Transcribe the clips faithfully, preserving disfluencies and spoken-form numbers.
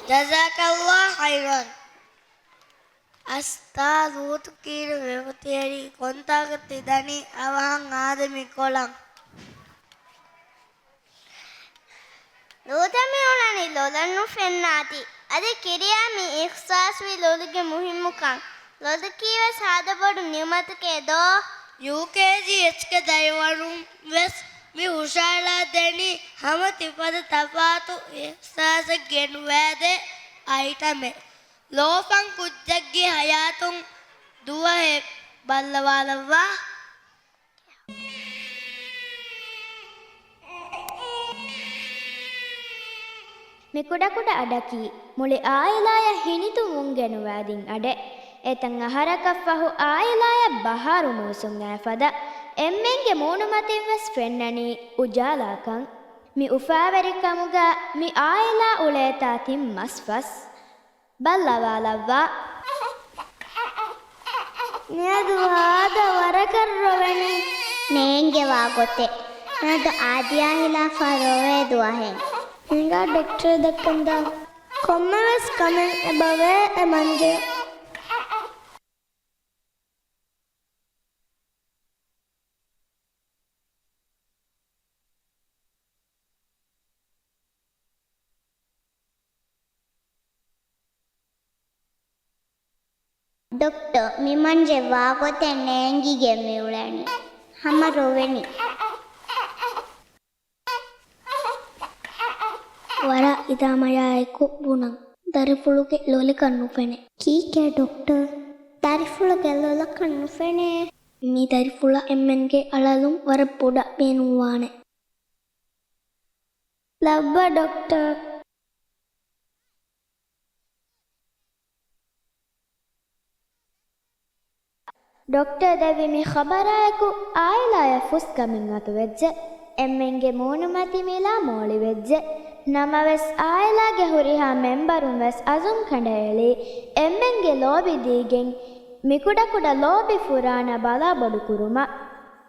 ޖަޒާކަﷲ ޚައިރަން. އަސްތާ ލޫޠު ކީރި މިފޮތިއެރީ ކޮންތާކަށް ތި ދަނީ އަވަހަށް އާދެ މިކޮޅަށް. ލޫޠަށް މިއުޅެނީ ލޮލަށް ނުފެންނާތީ. އަދި ކިރިޔާ މި އިޚްސާސްވީ ލޮލުގެ މުހިއްމުކަން. ލޮލަކީ ވެސް ހާދަ ބޮޑު ނިޢުމަތެކޭ ދޯ؟ ޔޫކޭޖީ އެޗްގެ ދަރިވަރުން ވެސް މި ހުށަހަޅާ ދެނީ ހަމަ ތިފަދަ ތަފާތު އިޙްސާސެއް ގެނުވާދޭ އައިޓަމެއް. ލޯފަން ކުއްޖެއްގެ ހަޔާތުން ދުވަހެއް ބައްލަވާލައްވާ. މި ކުޑަކުޑަ އަޑަކީ މުޅި އާއިލާޔަށް ހިނިތުންވުން ގެނުވާދިން އަޑެއް. އެތައް އަހަރަކަށް ފަހު އާއިލާޔަށް ބަހާރު މޫސުން އައި ފަދަ އެންމެންގެ މޫނުމަތިން ވެސް ފެންނަނީ އުޖާލާކަން. މި އުފާވެރިކަމުގަ މި އާއިލާ އުޅޭތާ ތިން މަސް ފަސް. ބައްލަވާލައްވާ. މިއަދު ހާދަ ވަރަކަށް ރޮވެނީ. ނޭނގެވާ ގޮތެއް. މިއަދު އާދިޔާ ހިލާފަށް ރޮވޭ ދުވަހެއް. ހިނގާ ޑޮކްޓަރަށް ދައްކަންދާ. ކޮންމެވެސް ކަމެއް އެބަވޭ އެ މަންޖެ. ޑޮކްޓަރ، މި މަންޖެ ވާގޮތެއް ނޭނގިގެން މިއުޅެނީ. ހަމަ ރޮވެނީ. ވަރަށް އިލާމަޔާއެކު ބުނަން. ދަރިފުޅުގެ ލޮލަކަށް ނުފެނޭ. ކީކޭ ޑޮކްޓަރ؟ ދަރިފުޅުގެ ލޮލަކަށް ނުފެނޭ. މި ދަރިފުޅަށް އެންމެންގެ އަޅަލުން ވަރަށް ބޮޑަށް ބޭނުންވާނެ. ލައްވާ ޑޮކްޓަރ. ޑޮކްޓަރ ދެއްވި މި ޚަބަރާއެކު އާއިލާޔަށް ފުސްކަމެއް އަތުވެއްޖެ. އެންމެންގެ މޫނުމަތި މިލާ މޯޅިވެއްޖެ. ނަމަވެސް އާއިލާގެ ހުރިހާ މެންބަރުން ވެސް އަޒުމް ކަނޑައެޅީ އެންމެންގެ ލޯބި ދީގެން މިކުޑަކުޑަ ލޯބި ފުރާނަ ބަލާ ބޮޑުކުރުމަށް.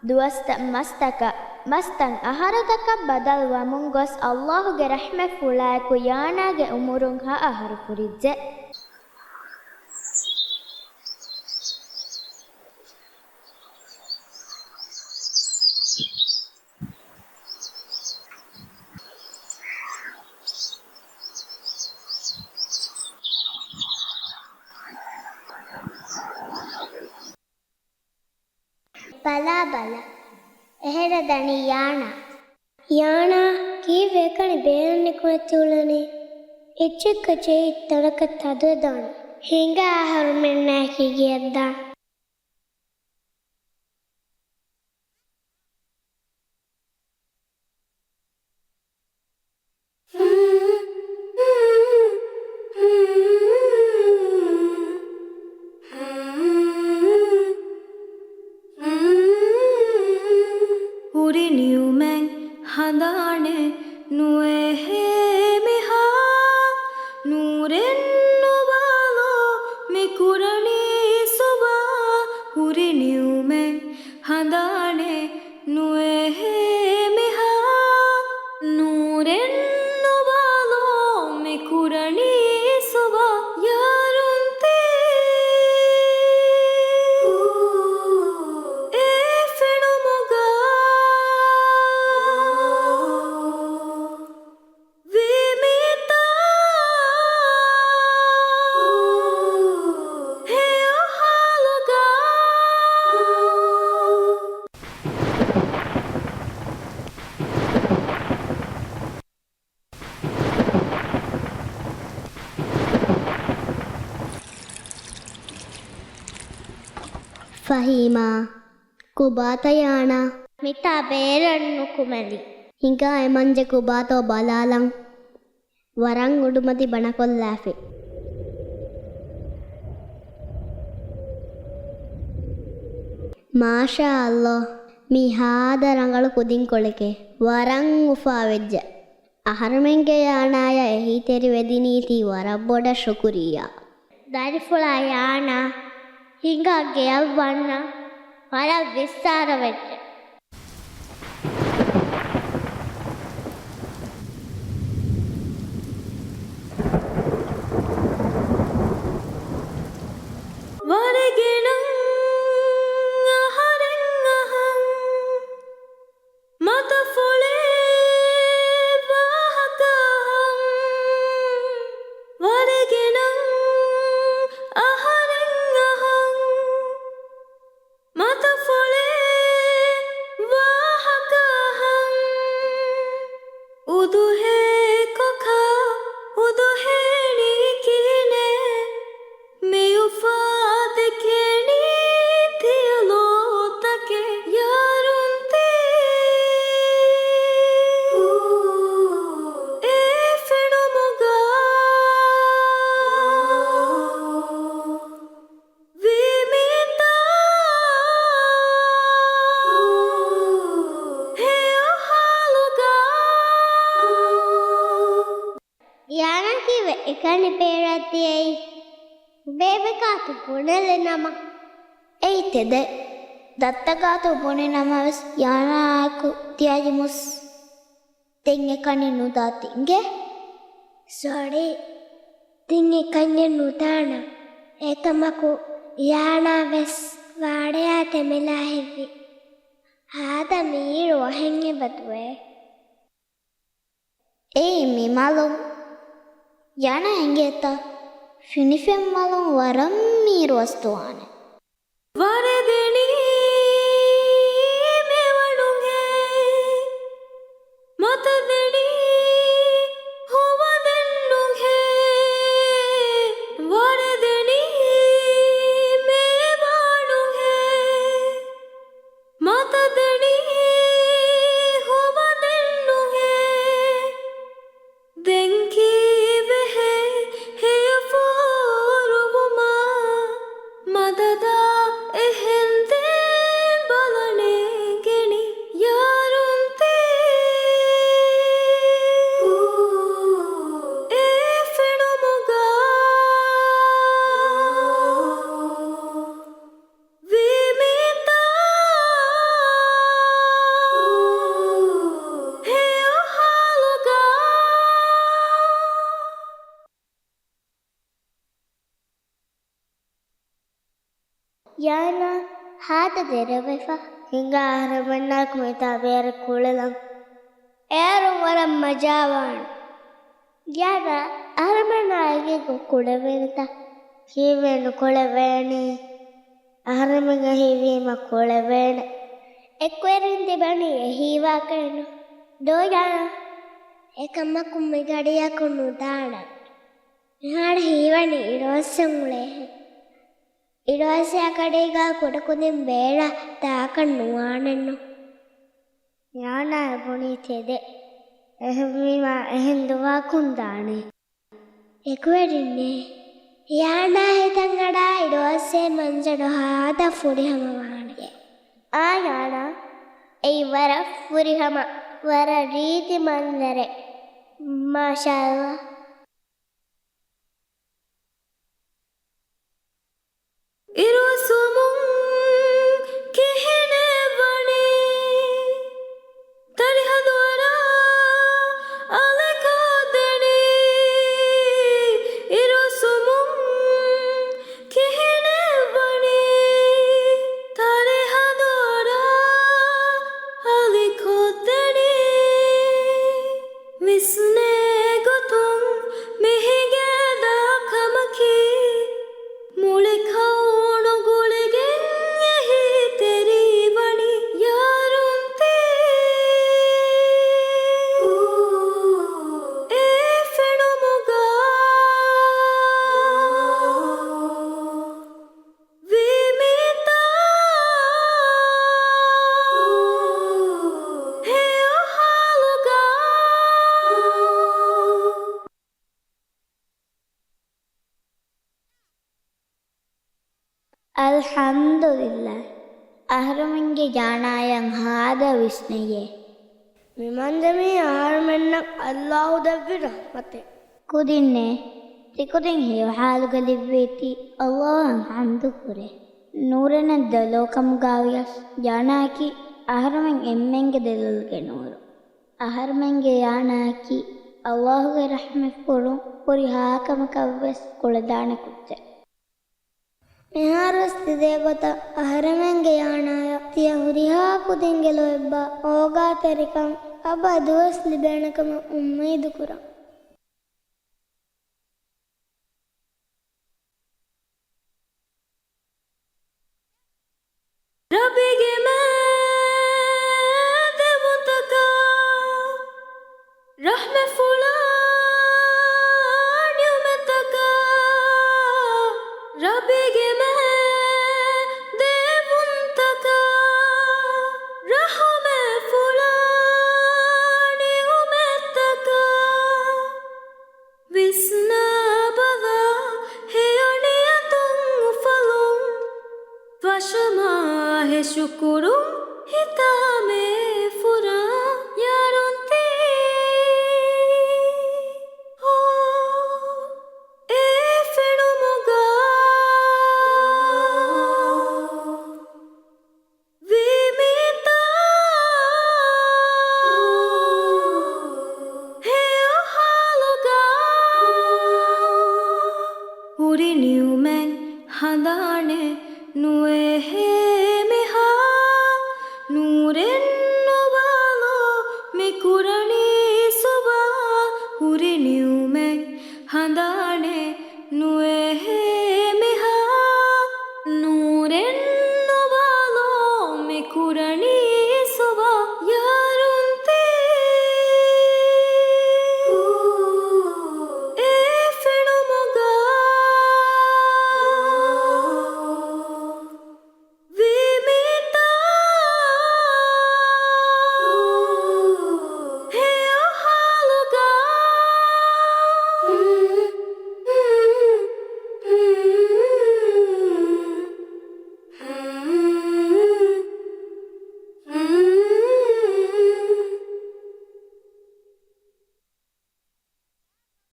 ދުވަސްތައް މަސްތަކަށް، މަސްތައް އަހަރުތަކަށް ބަދަލުވަމުން ގޮސް ﷲ ގެ ރަޙްމަތްފުޅާއެކު ޔާނާގެ އުމުރުން ހަ އަހަރު ފުރިއްޖެ. ބަލާ ބަލާ. އެހެރަ ދަނީ ޔާނާ. ޔާނާ، ކީއްވެ އެކަނި ބޭނުން ނިކުމެތި އުޅެނީ؟ އެއްޗެއްކަ ޖެހި ތަނަކަށް ތަދުވެދާނެ. ހިނގާ އަހަރުމެންނާއެކީ ގެއަށްދާން. ހުރި ނިއުމެއް ހަނދާނެއް ނުވެހޭ މިހާ، ނޫރެއް ނުބާލޯ މި ކުރަނީ ސުބާ. ހުރި ނިއުމެއް ހަނދާނެއް ނުވެހޭ މިހާ، ނޫރެއް ނުބާލޯ މި ކުރަނީ ސުބާ. ޔާރުންތީ އެ ފެނުމުގަ ވީ މިތާ ހެޔޮ ހާލުގަ. ފަހީމާ، ކޮބާތަ ޔާނާ؟ މިތާ ބޭރަށް ނުކުމެލި. ހިނގާ އެ މަންޖެ ކޮބާތޯ ބަލާލަން. ވަރަށް އުޑުމަތި ބަނަކޮށްލާފި. މާޝާ ﷲ، މީ ހާދަ ރަނގަޅު ކުދިންކޮޅެކޭ. ވަރަށް އުފާވެއްޖެ. އަހަރުމެންގެ ޔާނާޔަށް އެހީތެރިވެދިނީތީ ވަރަށް ބޮޑަށް ޝުކުރިއްޔާ. ދަރިފުޅާ ޔާނާ، ހިނގާ ގެއަށް ވަންނަން. ވަރަށް ވިއްސާރަވެއްޖެ. ކަނި ބޭރަށް ދިޔައީ. ބޭބެ ގާތު ބުނެލި ނަމަ. އެއީ ތެދެއް. ދައްތަ ގާތު ބުނި ނަމަވެސް ޔާނާއާއެކު ތިޔައިމުސް. ދެން އެކަނި ނުދާ ތިނގެ. ސޮރީ. ދެން އެކަންޏެއް ނުދާނަން. އެކަމަކު ޔާނާ ވެސް ވާޑަޔާ ތެމެލާ ހެއްވި. ހާދަ މީރު އޮހެން އެބަދުވޭ. އެއީ މި މަލުން. ޔާނާ އެނގޭތަ؟ ފިނިފެން މަލުން ވަރަށް މީރު އަސްދުވާނެ. ވަރެދެނީ މިވަނުހޭ، މަތަދެނީ ހުވަދެންނުހޭ، ވަރެދެނީ މިވަނުހޭ، މަތަދެނީ ހުވަދެންނުހޭ. ދެން ކީއްވެހޭ ހެޔޮ ފޯރުވުމާ މަދަދާ އެހެން ދެން ބަލަނޭ ގެނި ޔާރުންތީ އެ ފެނުމުގަ. ވީމީތާ ހެޔޮ ހާލުގަ. ޔާނާ ހާދަ ދެރަވެފަ ހިނގާ އަހަރެމެންނާއެކު މިތާ ބޭރަށް ކުޅެލަން. އޭރުން ވަރަށް މަޖާވާނެ. ޔާނާ އަހަރެމެންނާ އެނގިގޮ ކުޅެވޭނެތަ؟ ކީއްވެ ނުކުޅެވޭނީ؟ އަހަރެމެން އެހީވީމަ ކުޅެވޭނެ. އެކުވެރިން ތިބަނީ އެހީވާކަށްނު. ދޯ ޔާނާ. އެކަމަކު މި ގަޑިއަކު ނުދާނަން. މިހާރު ހީވަނީ އިރުއޮއްސެން އުޅޭހެން. އިރުއޮއްސާ ގަޑީގަ ކުޑަކުދިން ބޭރަށް ދާކަށް ނުވާނެއްނު. ޔާނާ އެ ބުނީ ތެދެއް. އެހެންވީމާ އެހެން ދުވަހަކުން ދާނީ. އެކުވެރިންނޭ. ޔާނާ ހިތަށް އަރާ އިރުއޮއްސޭ މަންޒަރު ހާދަ ފުރިހަމަ ވާނެ. އާ ޔާނާ. އެއީ ވަރަށް ފުރިހަމަ، ވަރަށް ރީތި މަންޒަރެއް. މާޝާﷲ. އިރުއޮއްސުމުން ކިހިނެއް ވަނީ؟ ތަރިހަ ދުވަރާ އަލިކޮށްދެނީ. އިރުއޮއްސުމުން ކިހިނެއް ވަނީ؟ ތަރިހަ ދުވަރާ އަލިކޮށްދެނީ. ވިސްނޭ ގޮތުން މިހިގޭ ދާ ކަމަކީ، މުޅި ކައުނު ގުޅިގެން އެހީތެރިވަނީ ޔާރުންތީ އެ ފެނުމުގަ. ވީމީތާ ހެޔޮ ހާލުގަ. އަލްޙަމްދުލިއްލާހް. އަހަރުމެންގެ ޔާނާޔަށް ހާދަ ވިސްނެޔޭ. މި މަންޒަމީ އަހަރުމެންނަށް އައްލާހު ދެއްވި ރަޙްމަތެއް. ކުދިންނޭ، ތިކުދިން ހެޔޮ ޙާލުގަ ލިއްވީތީ އައްލާހަށް ޙަމްދު ކުރޭ. ނޫރެންނެއް ދެލޯ ކަމުގަ ވިޔަސް ޔާނާއަކީ އަހަރުމެން އެންމެންގެ ދެލޮލުގެ ނޫރު. އަހަރުމެންގެ ޔާނާއަކީ އައްލާހުގެ ރަޙްމަތްފުޅުން ހުރިހާ ކަމަކަށްވެސް ކުޅެދާނެ ކުއްޖެއް. މިހާރުވެސް ތިދޭ ގޮތަށް އަހަރެމެންގެ ޔާނާޔަށް ތިޔަ ހުރިހާ ކުދިންގެ ލޯތްބާ އޯގާތެރިކަން އަބަދުވެސް ލިބޭނެ ކަމަށް އުއްމީދު ކުރަން. ރަބީގެ މާ ދެވުންތަކާ، ރަޙްމަތްފުޅާ ނިޢުމަތްތަކާ، ރަބީގެ މާ ދެވުންތަކާ، ރަޙްމަތްފުޅާ ނިޢުމަތްތަކާ، ވިސްނާބަލާ ހެޔޮ ނިޔަތުން އުފަލުން، ފަށަމާ ހެޔޮ ޝުކުރު ހިތާމަ ފުރާ ޔާރުންތީ. އޯ. ހުރި ނިއުމެއް ހަނދާނެއް ނުވޭހޭ މިހާ. ނޫރެއް